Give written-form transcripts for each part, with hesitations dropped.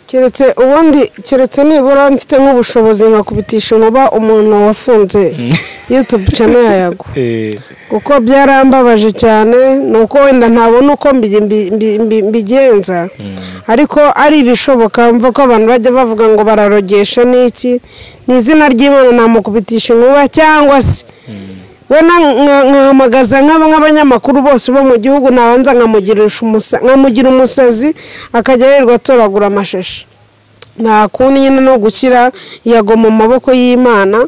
Keretse ubundi, keretse nibura mfite nk'ubushobozi nkakubitisha inkuba umuntu wafunze YouTube channel ya Yago, kuko byarambabaje cyane. Ni uko wenda ntabona uko mbigenza, ariko ari ibishoboka. Mva ko abantu bajya bavuga ngo bararogesha n'iki, ni izina ry'Imana namukubitisha inkuba, cyangwa se we nkahamagaza nk'abanyamakuru bose bo mu gihugu, nabanza nkamugira umusazi, akajya yirirwa atoragura amashashi. Nta kundi nyine, no gushyira Yago mu maboko y'Imana,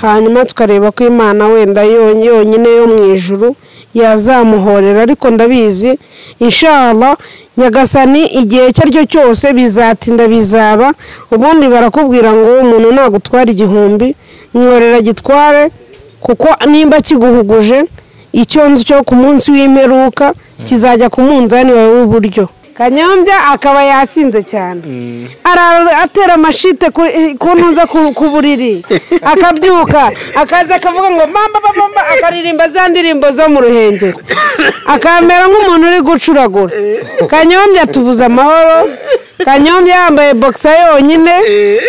hanyuma tukareba ko Imana wenda yonyine yo mu ijuru yazamuhorera. Ariko ndabizi, inshallah, Nyagasani igihe icyo ari cyo cyose bizatinda bizaba. Ubundi barakubwira ngo umuntu nagutwara 1000, mwihorera gitware, kuko nimba kiguhuguje, icyo nzi cyo ku munsi w'imperuka kizajya ku munzani wawe w'iburyo. Kanyombya akaba yasinze cyane, atera amashite ku ntuza ku buriri, akabyuka akaza akavuga ngo mamba mamba, akaririmba za ndirimbo zo mu Ruhengeri, akamera nk'umuntu uri gucuragura. Kanyombya tubuze amahoro. Kanyombya yambaye boxer yonyine,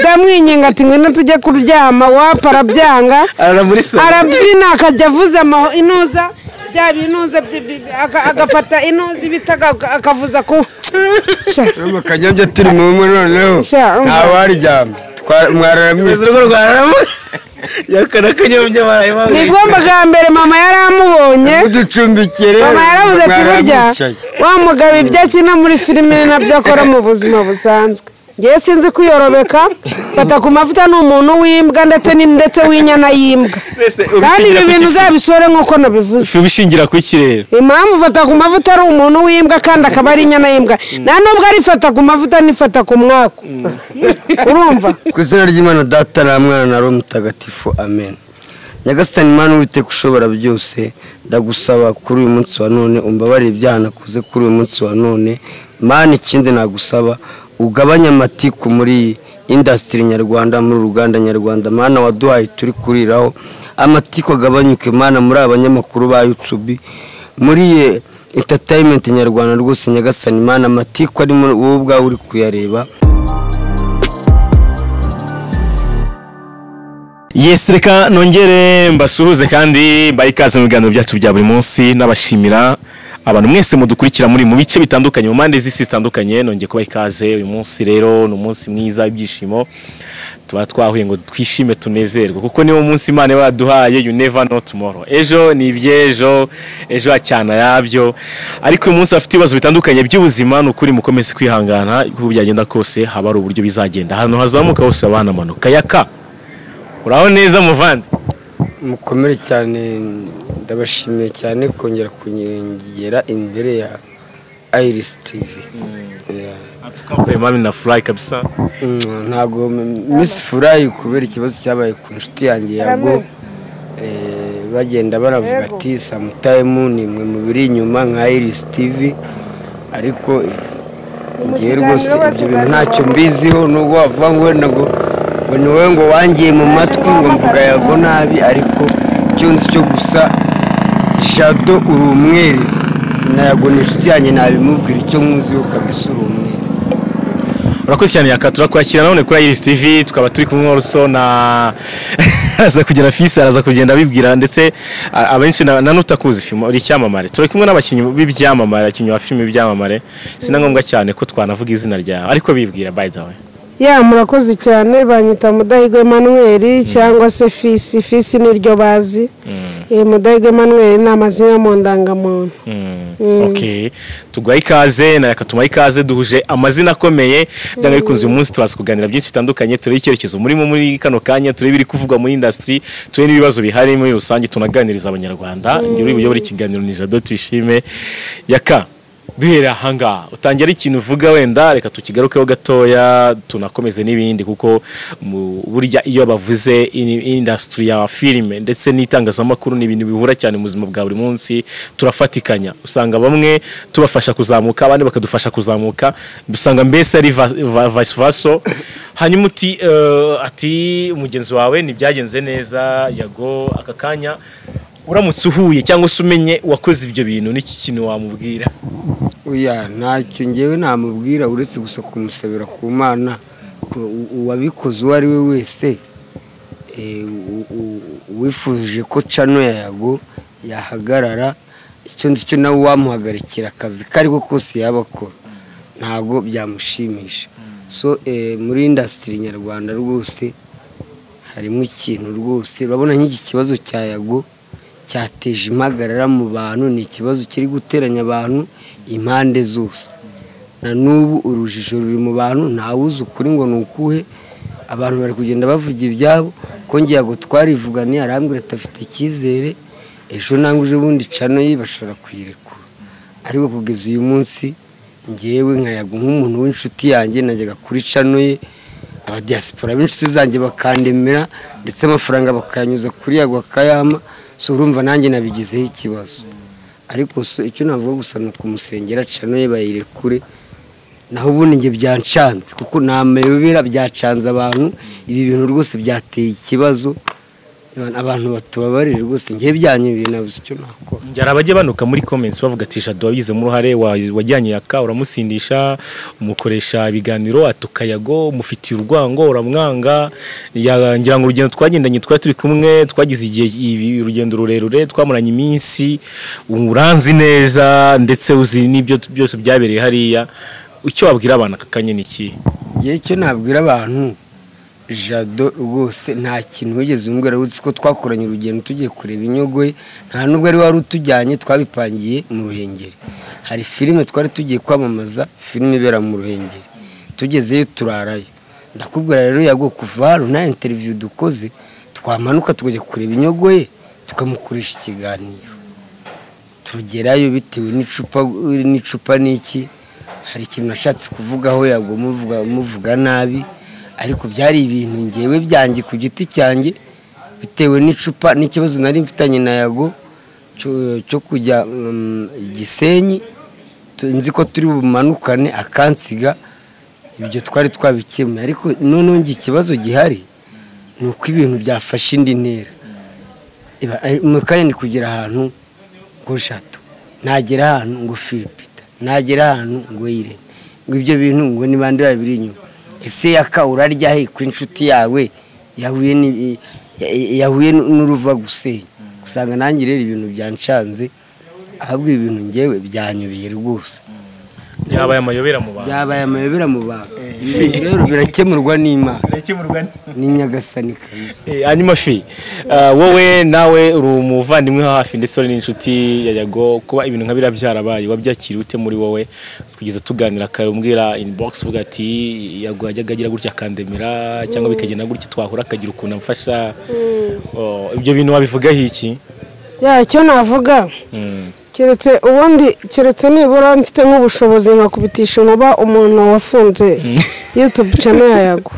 ndamwinginga ati ngwino tujye kuryama, wapa arabyanga, arabyina, akajya avuza inuza bya binuza, agafata inuza ibita akavuza ku Kanyombya turi mu mwe noneho ntawaryama, mwararamwise. Nibwo bwa mbere mama yaramubonye, mama yaravuze ati burya wa mugabo ibyo akina muri filime nabyo akora mu buzima busanzwe. Ngewe sinzi kwiyorobeka. Fata ku mavuta ni umuntu w'imbwa, ndetse w'inyana y'imbwa, kandi ibi bintu uzabisore nk'uko nabivuze. Ubishingira ku kirere? Impamvu Fata ku mavuta ari umuntu w'imbwa kandi akaba ari inyana y'imbwa, nta nubwo ari Fata ku mavuta, nifata ku mwaku, urumva? Ku izina ry'Imana Data na Mwana na Roho Mutagatifu, amen. Nyagasani Imana Uwiteka ushobora byose, ndagusaba kuri uyu munsi wa none umbabarire ibyaha nakoze kuri uyu munsi wa none. Mana, ikindi nagusaba, ugabanya amatiku muri industry nyarwanda, muri ruganda nyarwanda. Mana waduhaye turi kuriraho, amatiku agabanyuke. Mana, muri abanyamakuru ba YouTube, muri entertainment nyarwanda rwose, Nyagasani Mana, amatiku ari wowe ubwawe uri kuyareba. Yes, reka nongere mbasuhuze kandi mbahe ikaze mu biganiro byacu bya buri munsi, n'abashimira abantu mwese mudukurikira muri mu bice bitandukanye, mu mpande z'isi zitandukanye. Nongeye kubaha ikaze uyu munsi. Rero ni umunsi mwiza w'ibyishimo, tuba twahuye ngo twishime, tunezerwe, kuko niwo munsi Imana iba yaduhaye. You never know tomorrow, ejo ni iby'ejo, ejo hacyana yabyo. Ariko uyu munsi bafite ibibazo bitandukanye by'ubuzima, ni ukuri mukomeze kwihangana, uko byagenda kose haba hari uburyo bizagenda. Ahantu hazamuka hose haba hanamanuka. Yaka, uraho neza muvandi? Mukomere cyane, ndabashimiye cyane kongera kunyegera imbere ya Iris TV. Tukavuye na fly kabisa. Ntabwo Miss Fly kubera ikibazo cyabaye ku nshuti yanjye Yago, bagenda baravuga ati sometime ni mwe mubiri inyuma nka Iris TV, ariko ngiye rwose ibyo bintu ntacyo mbiziho, nubwo wavuga ngo wenda ngo ni wowe ngo wangiye mu matwi ngo mvuga Yago nabi, ariko icyo nzi cyo gusa, Jado uri umwere, na Yago ni inshuti yanjye, nabimubwira icyo nkuziho kabisa, uri umwere. Urakoze cyane Yaka, turakwakira none kuri Iris TV, tukaba turi kumwe also na araza kugera fisi, araza kugenda abibwira, ndetse abenshi na nutakuzi filime uri icyamamare. Turi kumwe n'abakinnyi b'ibyamamare, abakinnyi ba filime b'ibyamamare, sina ngombwa cyane ko twanavuga izina ryawe, ariko bibwira by the way. Ya, murakoze cyane. Banyita Mudahigwa Emmanuel cyangwa se Fisi. Fisi niryo bazi, Mudahigwa Emmanuel ni amazina mu ndangamuntu. Okay, tuguha ikaze na Yaka, tumuha ikaze, duhuje amazina akomeye. Byanga bikunze uyu munsi turaza kuganira byinshi bitandukanye, turebe icyerekezo murimo muri kano kanya, turebe ibiri kuvugwa muri industry, turebe n'ibibazo bihari muri rusange, tunaganiriza Abanyarwanda. Ngira uri buyobora ikiganiro ni Jado Tuyishime. Yaka, duhera ahangaha utangira ikintu uvuga, wenda reka tukigarukeho gatoya tunakomeze n'ibindi, kuko burya iyo bavuze industry ya filime ndetse n'itangazamakuru ni ibintu bihura cyane mu buzima bwa buri munsi, turafatikanya, usanga bamwe tubafasha kuzamuka, abandi bakadufasha kuzamuka, usanga mbese ari vice versa. Hanyuma uti ati umugenzi wawe ntibyagenze neza Yago, aka kanya uramutse uhuye cyangwa se umenye wakoze ibyo bintu, n'iki kintu wamubwira? Oya, ntacyo ngewe namubwira uretse gusa kumusabira ku Mana, uwabikoze uwo ari we wese, wifuje ko channel ya Yago yahagarara, icyo nzi cyo nawe wamuhagarikira akazi kariko kose yabakora ntabwo byamushimisha. So muri industry nyarwanda rwose harimo ikintu rwose, urabona nk'iki kibazo cya Yago cyateje impagarara mu bantu, ni ikibazo kiri guteranya abantu impande zose. Na n'ubu urujijo ruri mu bantu, ntawuzi ukuri ngo ni ukuhe, abantu bari kugenda bavuga ibyabo. Ko ngiye Yago twarivuganye arambwira ati afite icyizere, ejo nangwa ejo bundi channel ye bashobora kuyirekura. Ariko kugeza uyu munsi ngewe nka Yago nk'umuntu w'inshuti yanjye najyaga kuri channel ye, abadiaspora b'inshuti zanjye bakandemera ndetse amafaranga bakayanyuza kuri Yago akayama. So urumva nanjye nabigizeho ikibazo. Ariko so icyo navuga gusa ni ukumusengera channel ye bayirekure, naho ubundi nge byancanze kuko nta mayobera, byacanze abantu. Ibi bintu rwose byateye ikibazo, abantu batubabarire rwose, ngiye byanyubiye nabuze icyo nakora. Njyara abajye banuka muri comments bavuga ati Jado wabigizemo uruhare, wajyanye Yaka uramusindisha, umukoresha ibiganiro atuka Yago, umufitiye urwango, uramwanga. Ngira ngo urugendo twagendanye twari turi kumwe, twagize igihe urugendo rurerure, twamuranye iminsi, uranzi neza ndetse uzi n'ibyo byose byabereye hariya. Icyo wabwira abantu aka kanya ni iki? Ngiye icyo nabwira abantu, Jado rwose nta kintu wigeze umbwira, uretse ko twakoranye urugendo tugiye kureba Inyogoye, nta nubwo ari wari utujyanye, twabipangiye mu Ruhengeri. Hari filime twari tugiye kwamamaza, filime ibera mu Ruhengeri, tugezeyo turarayo. Ndakubwira rero Yago kuva hano nta interview dukoze, twamanuka tukajya kureba Inyogoye tukamukoresha ikiganiro. Tugerayo bitewe n'icupa n'iki, hari ikintu nashatse kuvugaho Yago muvuga nabi, ariko byari ibintu ngewe byanjye ku giti cyanjye bitewe n'icupa n'ikibazo nari mfitanye na Yago cyo kujya Gisenyi, nzi ko turi bumanukane akansiga, ibyo twari twabikemuye. Ariko noneho ngi ikibazo gihari ni uko ibintu byafashe indi ntera. Mu kanya ndi kugera ahantu ngo Jado, nagera ahantu ngo Philipita, nagera ahantu ngo Irene, ngo ibyo bintu ngo ni bande babiri inyuma. Ese Yaka urarya he ku inshuti yawe yahuye n'uruva gusenya? Usanga nanjye rero ibintu byancanze, ahubwo ibintu ngewe byanyobeye rwose. Byabaye amayobera mu bantu. Byabaye amayobera mu bantu. Ibi rero birakemurwa n'Imana. Birakemurwa ni Nyagasani kabisa. Hanyuma Fi, wowe nawe uri umuvandimwe hafi ndetse uri n'inshuti ya Yago, kuba ibintu nka biriya byarabaye wabyakiriye ute muri wowe? Kugeza tuganira kare umbwira inbox uvuga ati Yago yajyaga agira gutya akandemera cyangwa bikagenda gutya twahura akagira ukuntu amfasha. Ibyo bintu wabivugaho iki? Ya icyo navuga keretse ubundi, keretse nibura mfite nk'ubushobozi nkakubitisha inkuba umuntu wafunze YouTube channel ya Yago,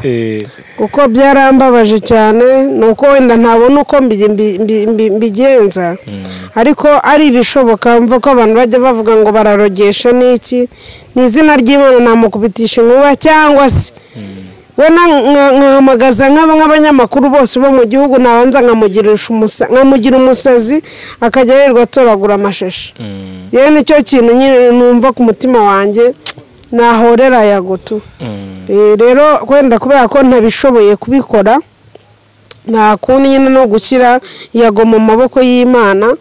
kuko byarambabaje cyane. Nuko wenda ntabona uko mbigenza, ariko ari ibishoboka. Mva ko abantu bajya bavuga ngo bararogesha n'iki, ni izina ry'Imana namukubitisha inkuba, cyangwa se we nkahamagaza nk'abanyamakuru bose bo mu gihugu, nabanza nkamugira umusazi akajya yirirwa atoragura amashashi. Yewe nicyo kintu nyine numva ku mutima wanjye nahorera Yago tu. Rero wenda kubera ko ntabishoboye kubikora, nta kundi nyine no gushyira Yago mu maboko y'Imana,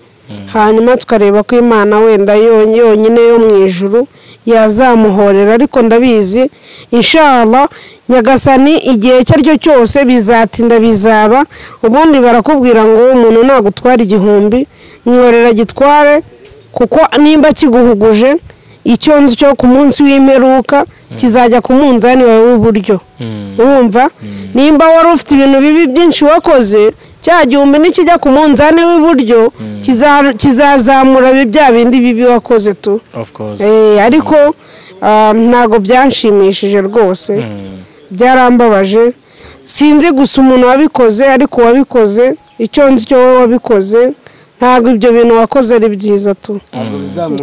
hanyuma tukareba ko Imana wenda yonyine yo mu ijuru yazamuhorera. Ariko ndabizi inshallah Nyagasani igihe icyo aricyo cyose bizatinda bizaba. Ubundi barakubwira ngo umuntu nagutwara 1000 mwihorera gitware, kuko nimba kiguhuguje icyo nzi cyo ku munsi w'imperuka kizajya ku munzani wawe w'iburyo. Urumva nimba wari ufite ibintu bibi byinshi wakoze, cya 1000 nikijya ku munzani w'iburyo kizazamura bya bindi bibi wakoze tu. Ariko ntago byanshimishije rwose, byarambabaje. Sinzi gusa umuntu wabikoze, ariko wabikoze icyo nzi cyo wowe wabikoze ntabwo ibyo bintu wakoze ari byiza tu.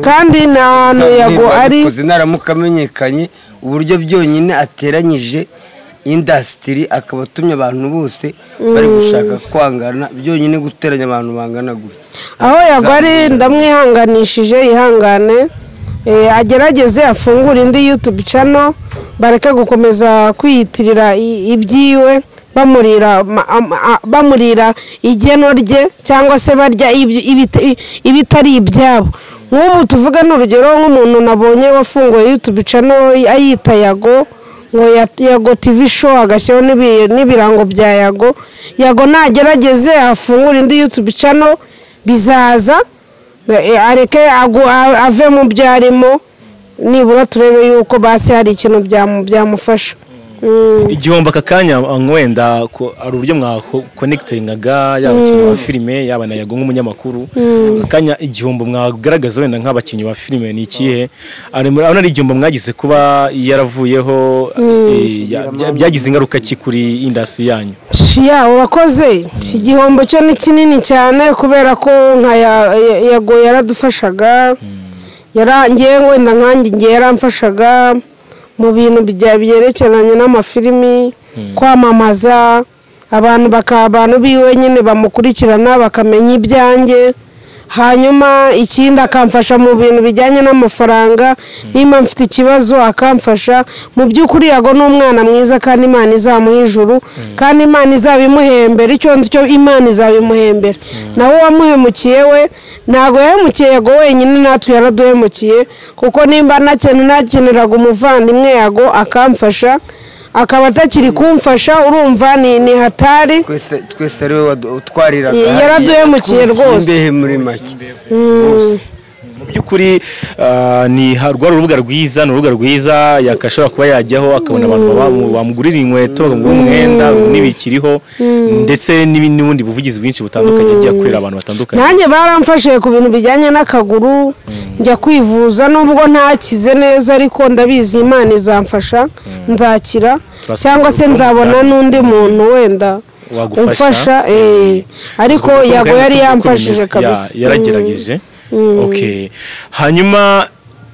Kandi nta hantu Yago ari naramuka amenyekanye uburyo byonyine ateranyije industry akaba atumye abantu bose bari gushaka kwangana, byonyine guteranya abantu bangana gutya. Aho Yago ari ndamwihanganishije, yihangane. Agerageze afungure indi YouTube channel, bareke gukomeza kwiyitirira ibyiwe, bamurira igeno rye cyangwa se barya ibitari ibyabo. Nk'ubu tuvuga n'urugero nk'umuntu nabonye wafunguye YouTube channel ayita Yago, ngo Yago TV show, agashyiraho n'ibirango bya Yago. Yago nagerageze afungure indi YouTube channel, bizaza, areke ave mu byo arimo, nibura turebe yuko basi hari ikintu byamufasha. Igihombo aka kanya wenda ari uburyo mwakonekitingaga yaba abakinnyi ba filime yaba na Yago nk'umunyamakuru, akanya igihombo mwagaragaza wenda nk'abakinnyi ba filime ni ikihe? Ari igihombo mwagize kuba yaravuyeho, byagize ingaruka ki kuri industry yanyu? Ya urakoze, igihombo cyo ni kinini cyane kubera ko nka Yago yaradufashaga, yarangiye wenda nkanjye ngiye yaramfashaga mu bintu byerekeranye n'amafilimi, kwamamaza abantu, abantu biwe nyine bamukurikirana bakamenya ibyanjye. Hanyuma ikindi akamfasha mu bintu bijyanye n'amafaranga, nimba mfite ikibazo akamfasha. Mu by'ukuri Yago ni umwana mwiza kandi Imana izamuha ijuru, kandi Imana izabimuhembera, icyo nzi cyo Imana izabimuhembera. Nawe wamuhemukiye we ntago yahemukiye Yago wenyine, natwe yaraduhemukiye, kuko nimba nakeneraga umuvandimwe Yago akamfasha, akaba atakiri kumfasha, urumva ni hatari. Twese ari we utwariraga, yaraduhemukiye rwose muri make. Mu by'ukuri ni rwa urubuga rwiza, ni urubuga rwiza yakashobora kuba yajyaho akabona abantu bamugurira inkweto, bakamugurira umwenda n'ibikiriho, ndetse n'ubundi buvugizi bwinshi butandukanye agiye akorera abantu batandukanye. Nanjye baramfashije ku bintu bijyanye n'akaguru, njya kwivuza nubwo ntakize neza, ariko ndabizi Imana izamfasha nzakira, cyangwa se nzabona n'undi muntu wenda umfasha. Ariko Yago yari yamfashije kabisa, yaragerageje. Okay, hanyuma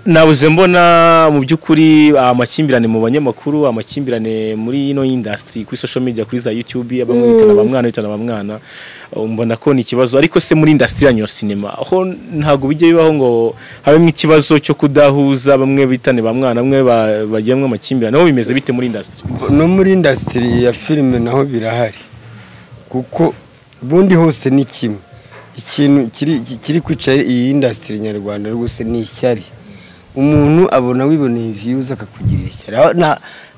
nabuze mbona mu by'ukuri amakimbirane mu banyamakuru, amakimbirane muri ino industry kuri social media, kuri za YouTube, bamwe bitana bamwana bitana bamwana, mbona ko ni ikibazo. Ariko se muri industry yanyu ya cinema aho ntago bijye bibaho ngo habemo ikibazo cyo kudahuza, bamwe bitane bamwana, bamwe bagiyemwe amakimbirane, aho bimeze bite muri industry? No muri industry ya filime naho birahari, kuko bundi hose ni kimwe. Ikintu kiri kwica iyi industry nyarwanda rwose ni ishyari. Umuntu abona wiboneye views akakugirira ishyari,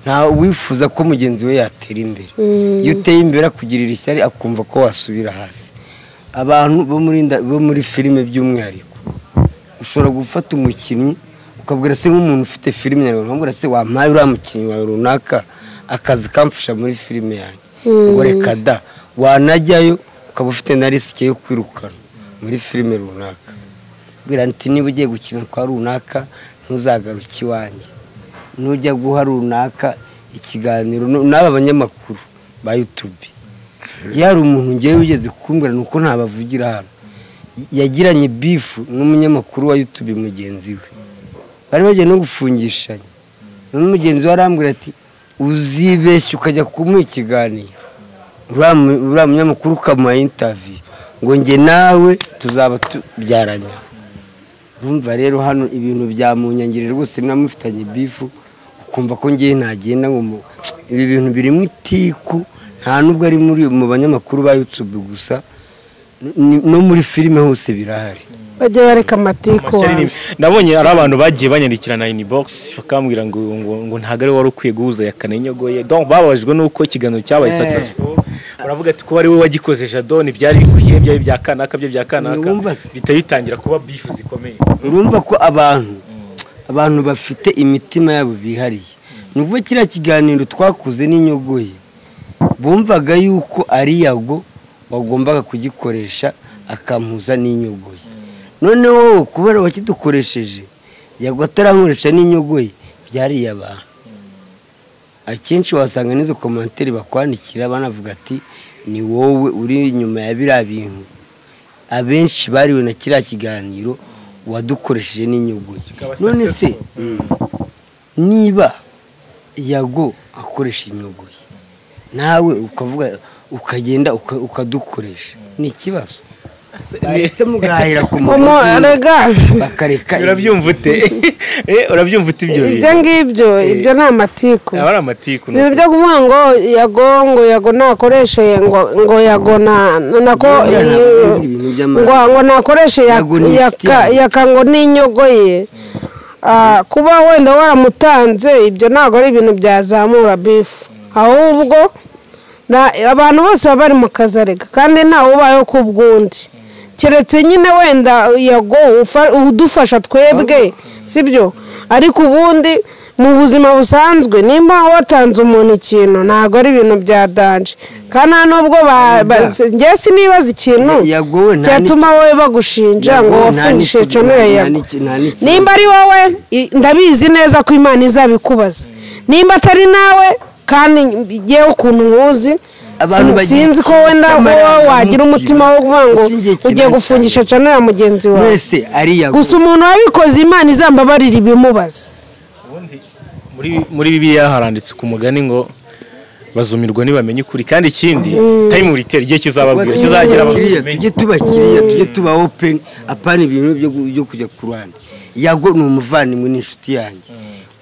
nta wifuza ko mugenzi we yatera imbere. Iyo uteye imbere akugirira ishyari, akumva ko wasubira hasi. Abantu bo muri filime by'umwihariko, ushobora gufata umukinnyi ukabwira se nk'umuntu ufite filime nyarwanda, ukabwira se wampaye uriya mukinnyi wawe runaka akazi kamfasha muri filime yanjye, ngo reka da, wanajyayo ukaba ufite na risike yo kwirukana muri filime runaka. Bwira nti niba ugiye gukina kwa runaka ntuzagaruke iwanjye, nujya guha runaka ikiganiro. N'aba banyamakuru ba YouTube, hari umuntu ngewe ugeze kumbwira nuko ntabavugira hano, yagiranye bifu n'umunyamakuru wa YouTube mugenzi we, bari bagiye no gufungishanya. None mugenzi we arambwira ati uzibeshye ukajya kumuha ikiganiro uriya munyamakuru ukamuha interview, ngo nge nawe tuzaba tubyaranye. Urumva rero hano ibintu byamunyangirira rwose, namufitanye bifu, ukumva ko ngiye ntagenda ngo ibi bintu birimo itiku. Nta nubwo ari muri mu banyamakuru ba YouTube gusa, no muri filime hose birahari. Bajye bareka amatiku. Nabonye ari abantu bagiye banyandikirana inbox bakambwira ngo ngo ntago ari wari ukwiye guhuza yakanenyogoye. Donc bababajwe nuko ikiganiro cyabaye successful. Baravuga ati kuba ari wowe wagikoze Jado ntibyari bikwiye, byari bya kanaka, byo bya kanaka, bitabitangira kuba beef zikomeye. Urumva ko abantu bafite imitima yabo bihariye. Nuvuye kiriya kiganiro twakuze n'inyogoye, bumvaga yuko ari Yago wagombaga kugikoresha akampuza n'inyogoye. None wowe kubera wakidukoresheje Yago atarankoresha n'inyogoye, byariye abantu. Akenshi wasanga n'izo commentaire bakwandikira banavuga ati ni wowe uri inyuma ya biriya bintu. Abenshi bariwe na kiriya kiganiro wadukoresheje n'inyogoye. None se niba Yago akoresha inyogoye nawe ukavuga ukagenda ukadukoresha, ni ikibazo. Baretse mugahira ku mugozi bakareka. Urabyumva ute? Urabyumva ute ibyo bintu? Ibyo ngibyo ibyo ni amatiku. Aba ari amatiku. Ibintu byo kuvuga ngo Yago ngo Yago nakoreshe ngo Yago nako ngo nakoreshe Yaka ngo n'inyogo ye. Kuba wenda waramutanze ibyo ntabwo ari ibintu byazamura bifu, ahubwo abantu bose baba bari mu kazi arega kandi ntawe ubayeho ku bw'undi, keretse nyine wenda Yago udufasha twebwe, sibyo? Ariko ubundi mu buzima busanzwe nimba watanze umuntu ikintu ntabwo ari ibintu bya danje, kandi nubwo njye sinibaza ikintu cyatuma wowe bagushinja ngo wafungishije channel ya Yago. Nimba ari wowe ndabizi neza ko Imana izabikubaza, nimba atari nawe kandi ngewe ukuntu nkuzi sinzi ko wenda wowe wagira umutima wo kuvuga ngo ugiye gufungisha channel ya mugenzi wawe. Gusa umuntu wabikoze Imana izambabarira ibimubaza. Muri Bibiliya haranditse ku mugani ngo bazumirwa nibamenye ukuri, kandi ikindi time will tell, igihe kizababwira kizagira abantu. Tujye tuba kiriya, tujye tuba open, apana ibintu byo kujya ku ruhande. Yago ni umuvandimwe n'inshuti yanjye.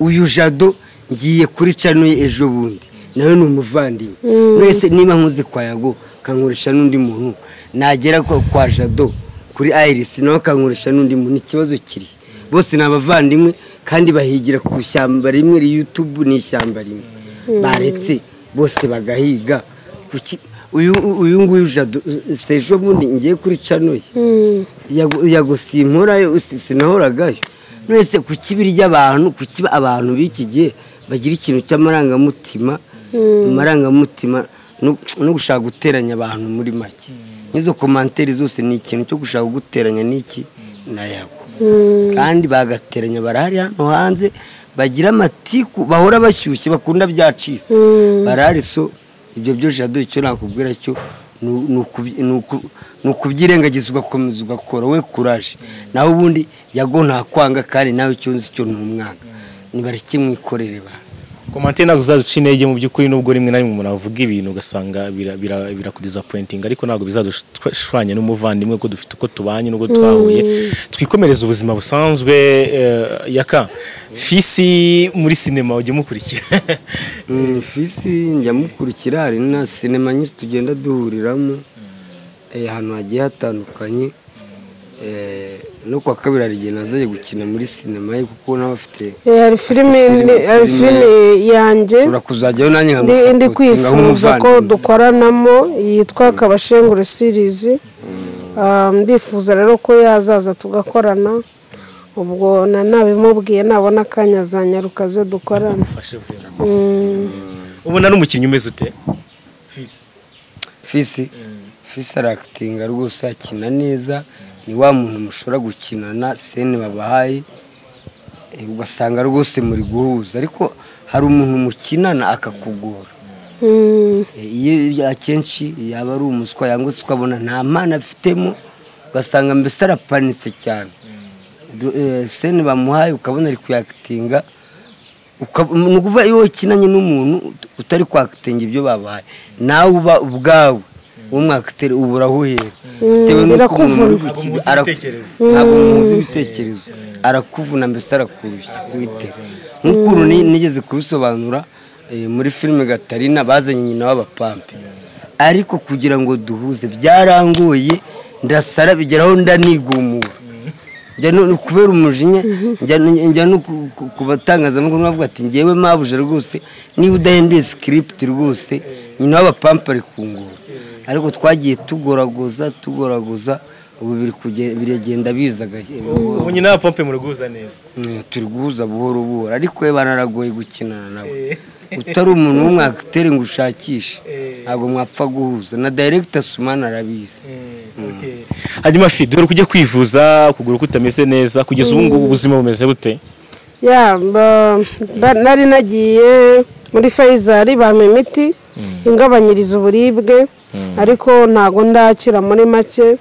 Uyu Jado ngiye kuri channel ye ejo bundi, nawe ni umuvandimwe. Mwese niba nkuze kwa Yago kankoresha n'undi muntu, nagera kwa Jado kuri Iris nawe kankoresha n'undi muntu, ikibazo kiri bose ni abavandimwe kandi bahigira ku ishyamba rimwe. YouTube ni ishyamba rimwe, baretse bose bagahiga. Uyu nguyu Jado sejo bundi ngiye kuri channel ye, Yago simporayo sinahoragayo. Mwese ku kibiri ry'abantu, ku kiba abantu b'iki gihe bagira ikintu cy'amarangamutima, amarangamutima no gushaka guteranya abantu muri make. Nizo commentaire zose ni ikintu cyo gushaka guteranya n'iki na Yago. Kandi bagateranya barahari hano hanze bagira amatiku, bahora bashyushye, bakunda byacitse barahari. So ibyo byo Jado icyo nakubwira cyo ni ukubyirengagiza ugakomeza ugakora we courage. Naho ubundi Yago ntakwanga kandi nawe icyo nzi cyo ntumwanga, nibareke mwikorere ba Commentaire ntabwo zaduca intege mu by'ukuri, nubwo rimwe na rimwe umuntu avuga ibintu ugasanga birakudisappointing, ariko ntabwo bizadushwanya n'umuvandimwe ko dufite uko tubanye n'ubwo twahuye, twikomereza ubuzima busanzwe. Yaka Fisi muri sinema ujya umukurikira? Fisi njya mukurikira, hari na sinema nyinshi tugenda duhuriramo ahantu hagiye hatandukanye. No kwa kabiri hari igihe nazaye gukina muri sinema ye kuko nawe afite hari filime yanjye nshobora kuzajyayo nanjye nkamusapotinga ndi kwifuza ko dukoranamo yitwa Kabashengure series. Ndifuza rero ko yazaza tugakorana, ubwo nabimubwiye nabona akanya azanyaruka ze dukorana. Ubona n'umukinnyi umeze ute Fisi? Fisi arakitinga rwose, akina neza, ni wa muntu mushobora gukinana sene babahaye ugasanga rwose muri guhuza, ariko hari umuntu mukinana akakugora. Iyo akenshi yaba ari umuswa yangwa se ukabona nta mpano afitemo, ugasanga mbese arapanitse cyane. Sene bamuhaye ukabona ari kuyakitinga, ni ukuvuga iyo ukinanye n'umuntu utari kwakitinga ibyo babahaye nawe uba ubwawe umwakiteri ubura aho uhera bitewe n'uko umuntu ntabwo muzi ibitekerezo, arakuvuna mbese arakurushya wite. Nk'ukuntu nigeze kubisobanura muri filime Gatarina, bazanye nyina w'abapampe, ariko kugira ngo duhuze byarangoye, ndasara bigeraho ndanigumura, njya no kubera umujinya, njya no ku batangazamakuru bavuga ati ngewe mabuje rwose niba udahinduye script rwose nyina w'abapampe ari kungura. Ariko twagiye tugoragoza ubu biragenda biza. Ubu nyina w'abapampe muri guhuza neza? Turi guhuza buhoro buhoro, ariko we banaragoye gukinana nawe. Utari umuntu w'umwakiteri ngo ushakishe ntabwo mwapfa guhuza, na director Sumana arabizi. Hanyuma Fi, dore kujya kwivuza ukuguru kutameze neza, kugeza ubu ngubu ubuzima bumeze bute? Nari nagiye muri Faisal bampa imiti ingabanyiriza uburibwe, ariko ntago ndakira muri make.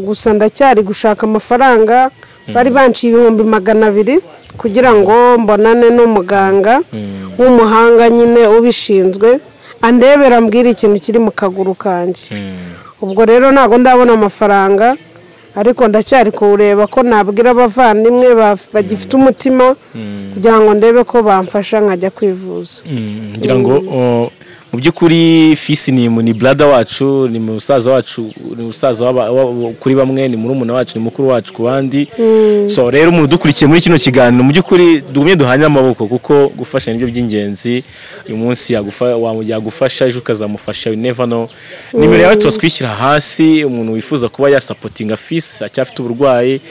Gusa ndacyari gushaka amafaranga, bari banciye 200,000 kugira ngo mbonane n'umuganga w'umuhanga nyine ubishinzwe, andebera ambwira ikintu kiri mu kaguru kanjye. Ubwo rero ntago ndabona amafaranga, ariko ndacyari kuwureba ko nabwira abavandimwe bagifite umutima kugira ngo ndebe ko bamfasha nkajya kwivuza. Ngira ngo mu by'ukuri Fisi ni brother wacu, ni musaza wacu, ni musaza kuri bamwe, ni murumuna wacu, ni mukuru wacu ku bandi. So rero umuntu dukurikiye muri kino kiganiro, mu by'ukuri dugumye duhanye amaboko, kuko gufasha nibyo by'ingenzi. Uyu munsi yagufasha, ejo ukazamufasha, you never know. Nimero yawe tuzakwishyira hasi, umuntu wifuza kuba yasapotinga Fisi, acyafite uburwayi,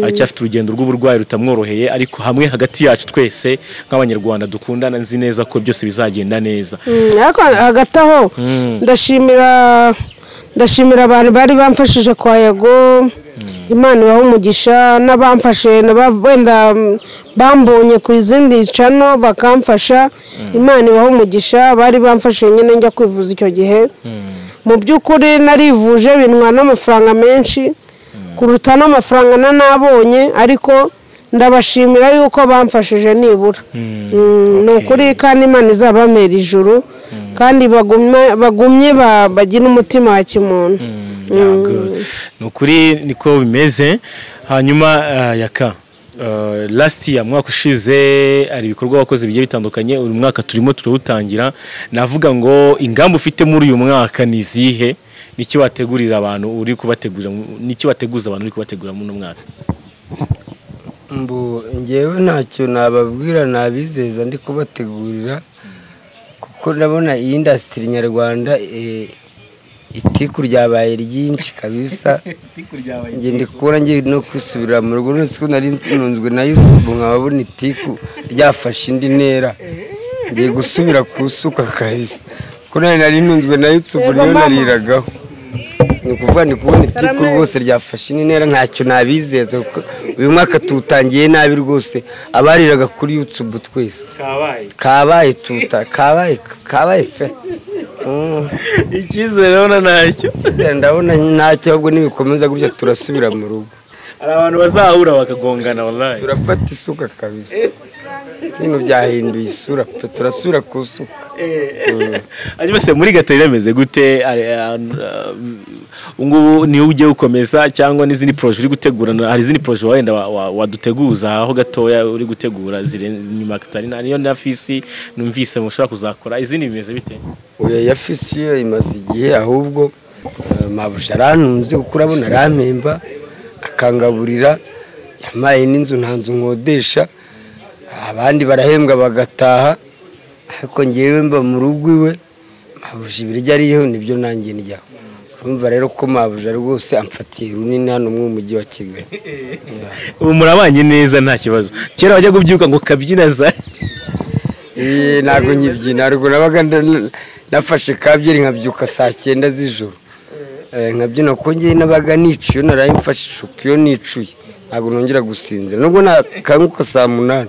acyafite urugendo rw'uburwayi rutamworoheye, ariko hamwe hagati yacu twese nk'abanyarwanda dukundana, nzi neza ko byose bizagenda neza. Ariko hagati aho ndashimira abantu bari bamfashije kwa Yago, Imana ibahe umugisha, n'abamfashe wenda bambonye ku izindi channel bakamfasha, Imana ibahe umugisha, bari bamfashe nyine njya kwivuza icyo gihe. Mu by'ukuri narivuje bintwa n'amafaranga menshi kuruta n'amafaranga nanabonye, ariko ndabashimira yuko bamfashije nibura. Ni ukuri, kandi Imana izabamera ijuru, kandi bagumye bagira umutima wa kimuntu. Ni ukuri niko bimeze. Hanyuma Yaka, last year, mwaka ushize, hari ibikorwa wakoze bigiye bitandukanye. Uyu mwaka turimo turawutangira, navuga ngo ingamba ufite muri uyu mwaka ni izihe? Niki wategurira abantu uri kubategurira, niki wateguza abantu uri kubategura muri uno mwaka? Mbu ngewe ntacyo nababwira, nabizeza ndi kubategurira, kuko ndabona iyi industry nyarwanda itiku ryabaye ryinshi kabisa. Nge ndi kubona ngiye no kwisubira mu rugo, none siko nari nunzwe na Yusufu nkababona itiku ryafashe indi ntera, ngiye gusubira kusuka kabisa, kuko nari nunzwe na Yusufu niyo nariragaho. Ni ukuvuga ndi kubona itiku rwose ryafashe indi ntera, ntacyo nabizeza kuko uyu mwaka tuwutangiye nabi rwose. Abariraga kuri YouTube twese kabaye tuta kabaye kabaye pe. Icyizere urabona ntacyo? Icyizere ndabona ntacyo, ahubwo nibikomeza gutya turasubira mu rugo. Hari abantu bazahura bakagongana wallahi. Turafata isuka kabisa. Ibintu byahinduye isura pe, turasubira ku suka. Hanyuma se muri Gatarina bimeze gute? Ngubu niyo ugiye gukomeza cyangwa n'izindi projet uri gutegura? Hari izindi projet wenda waduteguza aho gatoya uri gutegura zirenze nyuma Gatarina, niyo na Fisi numvise mushobora kuzakora izindi, bimeze bite? Oya, ya Fisi yo imaze igihe, ahubwo mabusha arantunze kuko urabona arampemba akangaburira, yampaye n'inzu, nta nzu nkodesha, abandi barahembwa bagataha, ariko ngewe mba mu rugo iwe, mabusha ibiryo ariho nibyo nanjye ndyaho. Urumva rero ko mabuja rwose amfatiye runini hano mu mujyi wa Kigali. Ubu murabanye neza nta kibazo? Kera wajya kubyuka ngo kabyina za Ntabwo nkibyina, ntabwo nabaga nafashe kabyeri nkabyuka saa 9 z'ijoro. Nkabyina kuko ngewe nabaga nicuye, naraye mfashe icupa iyo nicuye ntabwo nongera gusinzira, nubwo nakanguka saa 8.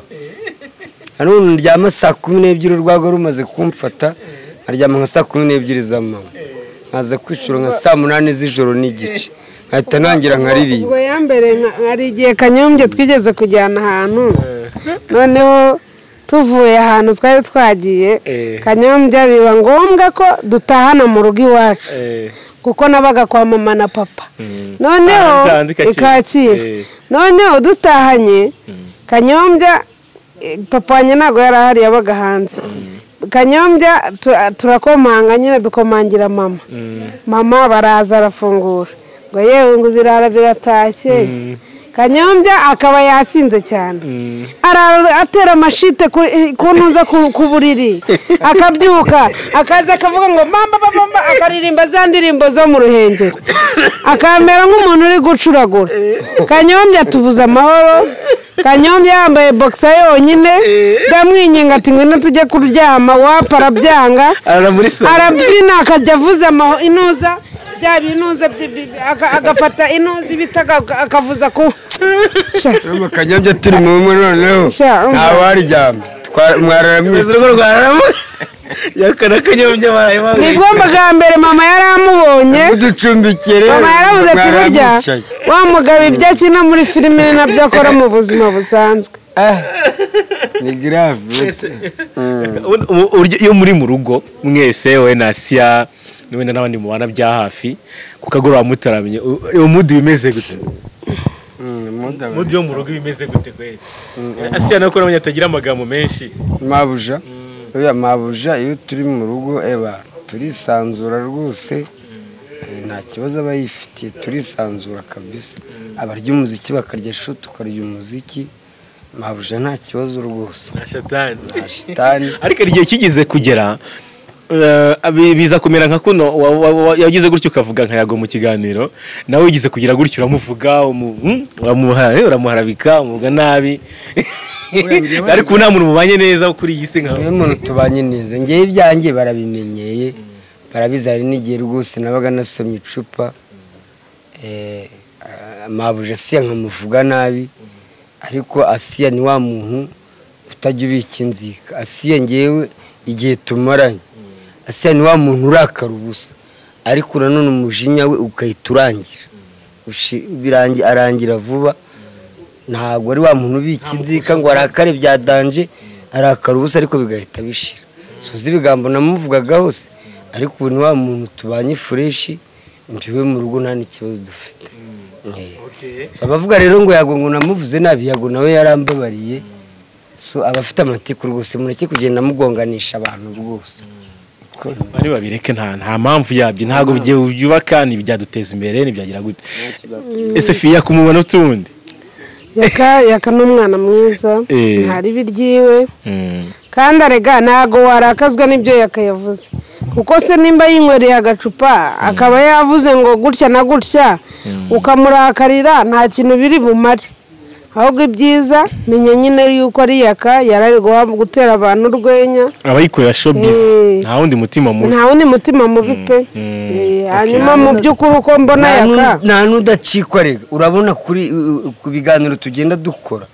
Hano ndyama saa 12 urwagwa rumaze kumfata, nkaryama nka saa 12 z'amanywa, nkaza kwicura nka saa 8 z'ijoro n'igice, nkahita nangira nkaririmba. Ubwo yambere hari igihe Kanyombye twigeze kujyana ahantu, noneho tuvuye ahantu twari twagiye, Kanyombye biba ngombwa ko dutahana mu rugo iwacu, kuko nabaga kwa mama na papa. Noneho ikakira, noneho dutahanye Kanyombye, papa wanjye ntabwo yari ahari, yabaga hanze. Kanyombya turakomanga nyine, dukomangira mama, mama baraza arafungura ngo yewe ngo ibirara biratashye. Kanyombya akaba yasinze cyane, atera amashite ku ntuza ku buriri, akabyuka akaza akavuga ngo mama mama, akaririmba za ndirimbo zo mu Ruhengeri, akamera nk'umuntu uri gucuragura. Kanyombya tubuza amahoro. Kanyombya yambaye boxer yonyine, ndamwinginga ati ngwino tujye kuryama, wapa arabyanga, arabyina akajya avuza inuza bya binuza, agafata inuza ibita akavuza ku Kanyombya turi mu mwe noneho ntawaryama, mwararamwize Yakana Kanyombya baraye. Nibwo bwa mbere mama yaramubonye, mama yaravuze ati burya wa mugabo ibyo akina muri filime nabyo akora mu buzima busanzwe. Ni grave. Iyo muri mu rugo mwese, wowe na Asia, wenda n'abandi mubana bya hafi ku kagoroba mutaramye, iyo mood bimeze gute? Mood yo mu rugo bimeze gute kweli? Asiya nako nabonye atagira amagambo menshi. Mabuja oya, mabuja iyo turi mu rugo eba turisanzura rwose, nta kibazo aba yifitiye, turisanzura kabisa. Abarya umuziki bakarya shu, tukarya umuziki, mabuja nta kibazo rwose. Nta shatani. Nta shitani. Ariko igihe kigeze kugera biza kumera nka kuno yagize gutyo ukavuga nka Yago mu kiganiro, nawe ugize kugira gutyo uramuvuga, uramuharabika, umuvuga nabi. Ariko nta muntu mubanye neza kuri iyi si nka niwe muntu tubanye neza. Ngewe ibyanjye barabimenyeye, barabizi. Hari n'igihe rwose nabaga nasomye icupa, mabuja Asiya nkamuvuga nabi, ariko Asiya ni wa muntu utajya ubika inzika. Asiya ngewe igihe tumaranye, Asiya ni wa muntu urakara ubusa, ariko nanone umujinya we ugahita urangira, arangira vuba. Ntabwo ari wa muntu ubika inzika ngo arakare bya danje, arakara ubusa ariko bigahita bishira. Suzi ibigambo namuvugaga hose, ariko ubu ni wa muntu tubanye fureshi, mbiwe mu rugo nta n'ikibazo dufite. Abavuga rero ngo Yago ngo namuvuze nabi, Yago nawe yarambabariye. So abafite amatiku rwose mureke kugenda mugonganisha abantu rwose. Bari babireke, nta mpamvu yabyo, ntago bigiye byubaka, ntibyaduteza imbere, ntibyagira gute. Ese Fiya kumubona utundi? Yaka n'umwana mwiza, ntari biryiwe. Kandi arega ntago warakazwa n'ibyo Yaka yavuze, kuko se nimba yinywereye agacupa akaba yavuze ngo gutya na gutya ukamurakarira, nta kintu biri bumare. Ahubwo ibyiza menya nyine yuko ari Yaka yarari gutera abantu urwenya, abayikorera showbiz, nta wundi mutima mubi, nta wundi mutima mubi pe. Hanyuma mu by'ukuri uko mbona Yaka nta n'udacikwa rega. Urabona kuri ku biganiro tugenda dukora